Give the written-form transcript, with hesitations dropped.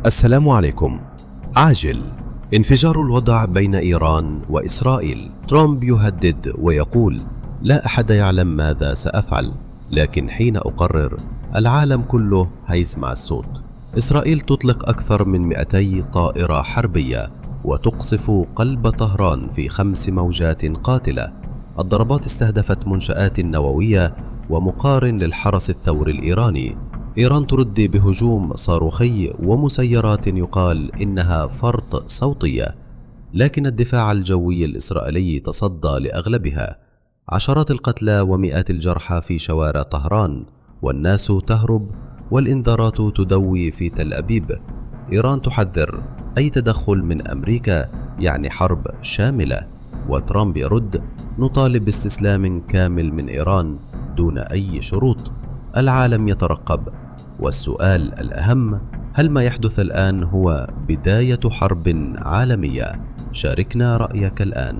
السلام عليكم. عاجل: انفجار الوضع بين إيران وإسرائيل. ترامب يهدد ويقول: لا أحد يعلم ماذا سأفعل، لكن حين أقرر العالم كله هيسمع الصوت. إسرائيل تطلق أكثر من 200 طائرة حربية وتقصف قلب طهران في 5 موجات قاتلة. الضربات استهدفت منشآت نووية ومقارن للحرس الثوري الإيراني. إيران ترد بهجوم صاروخي ومسيرات يقال إنها فرط صوتية، لكن الدفاع الجوي الإسرائيلي تصدى لأغلبها. عشرات القتلى ومئات الجرحى في شوارع طهران، والناس تهرب والإنذارات تدوي في تل أبيب. إيران تحذر: أي تدخل من أمريكا يعني حرب شاملة. وترامب يرد: نطالب باستسلام كامل من إيران دون أي شروط. العالم يترقب، والسؤال الأهم: هل ما يحدث الآن هو بداية حرب عالمية؟ شاركنا رأيك الآن.